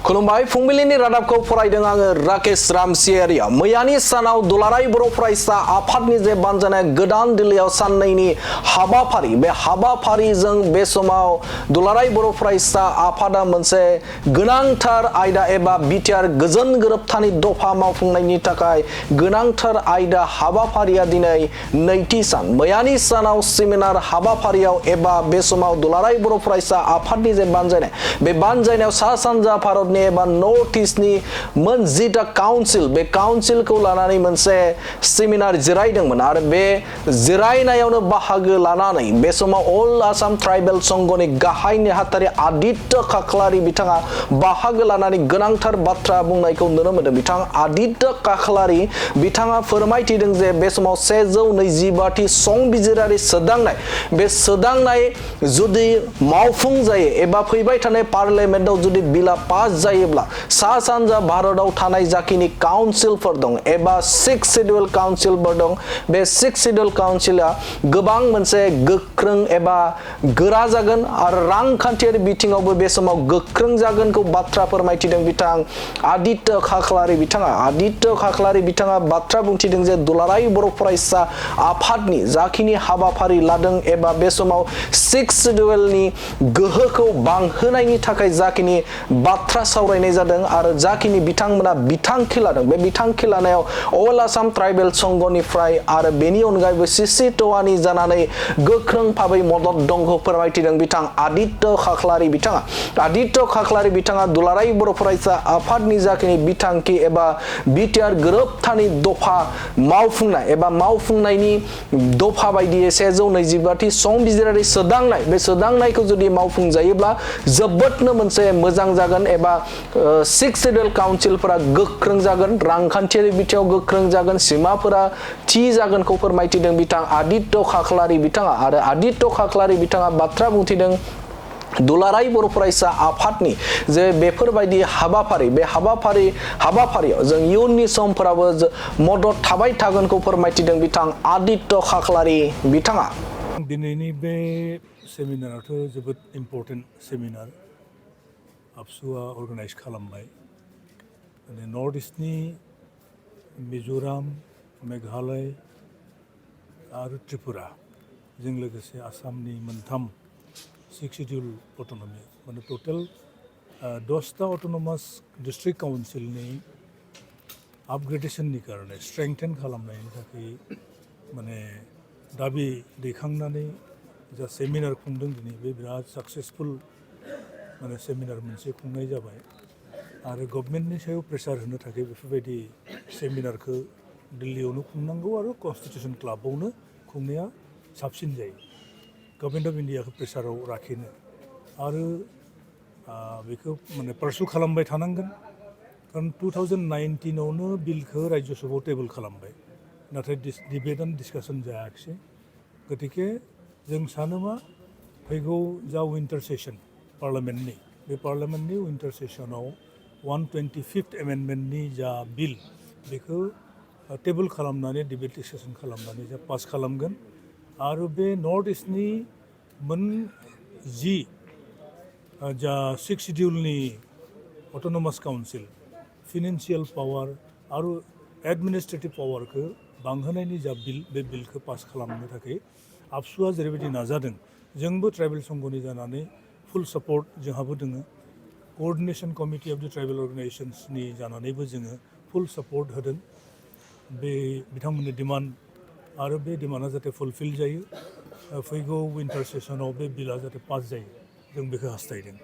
खुलुमबाय फुंबिलिनि रादाबखौ फरायदों आङो राकेश रामसियारिया मैयानि सानाव दुलाराय बर' फरायसा आफादनि जे बानजायनाय गोदान दिल्लीयाव साननैनि हाबाफारि बे हाबाफारिजों बे समाव दुलाराय बर' फरायसा आफादा मोनसे गोनांथार आयदा एबा बिटिआर गोजोन गोरोबथानि दफा मावफुंनायनि थाखाय गोनांथार आयदा हाबाफारिया दिनै नैथि सान मैयानि सानाव सेमिनार हाबाफारियाव एबा बे समाव दुलाराय बर' फरायसा आफादनि जे बानजायनाय बे बानजायनायाव सा सानजा भारतनि एबा नर्थ ईस्टनि मोन 10टा काउन्सिल बे काउन्सिलखौ लानानै मोनसे सेमिनार जिरायदोंमोन आरो बे जिरायनायावनो बाहागो लानानै बे समाव अल आसाम ट्राइबेल संघनि गाहाय नेहाथारि आदित्य खाख्लारि बिथाङा बाहागो लानानै गोनांथार बाथ्रा बुंनायखौ नुनो मोनदों। बिथां आदित्य खाख्लारि बिथाङा फोरमायथिदों जे बे समाव 125थि संबिजिरारि सोदांनाय बे सोदांनाय जुदि मावफुं जायो एबा फैबाय थानाय पार्लियामेन्टआव जुदि बिला पास जायोब्ला सा सानजा भारतआव थानाय जाखिनि काउन्सिलफोर दं एबा 6 शेड्यूल काउन्सिलफोर दं बे 6 शेड्यूल काउन्सिला गोबां मोनसे गोख्रों एबा गोरा जागोन आरो रांखान्थियारि बिथिङावबो बे समाव गोख्रों जागोनखौ बाथ्रा फोरमायथिदों बिथां आदित्य खाख्लारि बिथाङा बाथ्रा बुंथिदों जे दुलाराय बर' फरायसा आफादनि जाखिनि हाबाफारि लादों एबा बे समाव 6 शेड्यूलनि गोहोखौ बांहोनायनि थाखाय जाखिनि बाथ्रा सावरायनाय जादों आरो जाखिनि बिथांमोना बिथांखि लादों बे बिथांखि लानायाव अल आसाम ट्राइबेल संघनिफ्राय आरो बेनि अनगायैबो सिसि टवानि जानानै गोख्रों भाबै मदद दंखौ फोरमायथिदों बिथां आदित्य खाख्लारि बिथाङा दुलाराय बर' फरायसा आफादनि जाखिनि बिथांखि एबा बिटिआर गोरोबथानि दफा मावफुंनाय एबा मावफुंनायनि दफा बायदियै 125थि संबिजिरारि सोदांनाय बे सोदांनायखौ जुदि मावफुंजायोब्ला जोबोदनो मोनसे मोजां जागोन एबा 6 शेड्यूल काउन्सिलफोरा गोख्रों जागोन रांखान्थियारि बिथिङाव गोख्रों जागोन सीमाफोरा थि जागोनखौ फोरमायथिदों बिथां आदित्य खाख्लारि बिथाङा आरो आदित्य खाख्लारि बिथाङा बाथ्रा बुंथिदों दुलाराय बर' फरायसा आफादनि जे बेफोरबायदि हाबाफारि बे हाबाफारियाव जों इयुननि समफोरावबो मदद थाबाय थागोनखौ फोरमायथिदों बिथां आदित्य खाख्लारि बिथाङा। दिनैनि बे सेमिनाराथ' जोबोद इम्पर्टेन्ट सेमिनार आबसुआ अर्गानाइज खालामनाय नर्थ ईस्टनि मिजोराम मेघालय आरो त्रिपुरा जों लोगोसे आसामनि मोनथाम 6 शेड्यूल अट'नमि माने टटेल 10टा अट'नमास डिस्ट्रिक्ट काउन्सिलनि आपग्रेडेशननि कारणे स्ट्रेंथेन खालामनायनि थाखाय माने दाबि दैखांनानै जा सेमिनार खुंदों दिनै बे बिराद साक्सेसफुल माने सेमिनार मोनसे खुंनाय जाबाय आरो गभर्नमेन्टनि सायाव प्रेसार होनो थाखाय बेफोरबायदि सेमिनारखौ दिल्लीयावनो खुंनांगौ आरो कन्स्टिटिउसन क्लाबावनो खुंनाया साबसिन जायो गभर्नमेन्ट अफ इन्डियाखौ प्रेसाराव लाखिनो आरो बेखौ माने पारसु खालामबाय थानांगोन खारन 2019आवनो बिलखौ राज्य सभायाव टेबोल खालामबाय नाथाय डिबेट एन्ड डिसकासन जायाखिसै गतिके जों सानो मा फैगौ जा विन्टार सेसन पार्लियामेन्टनि बे पार्लियामेन्टनि विन्टार सेसनाव 125th एमेन्डमेन्टनि जा बिल बेखौ टेबोल खालामनानै डिबेट डिसकासन खालामनानै जा पास खालामगोन आरो बे नर्थ ईस्टनि मोन 10 जा 6 शेड्यूलनि अट'नमास काउन्सिल फिनेन्सियेल पावार आरो एडमिनिस्ट्रेटिभ पावारखौ बांहोनायनि जा बिल बे बिलखौ पास खालामनो थाखाय आबसुआ जेरैबायदि नाजादों जोंबो ट्राइबेल संघनि जानानै फुल सापर्ट जोंहाबो दोङो कोअर्डिनेशन कमिटि अफ द ट्राइबेल अर्गानाइजेशन्सनि जानानैबो जोङो फुल सापर्ट होदों बे बिथांमोननि डिमान्ड आरो बे डिमान्डआ जाहाथे फुलफिल जायो फैगौ विन्टार सेसनाव बे बिला जाहाथे पास जायो जों बेखौ हास्थायदों।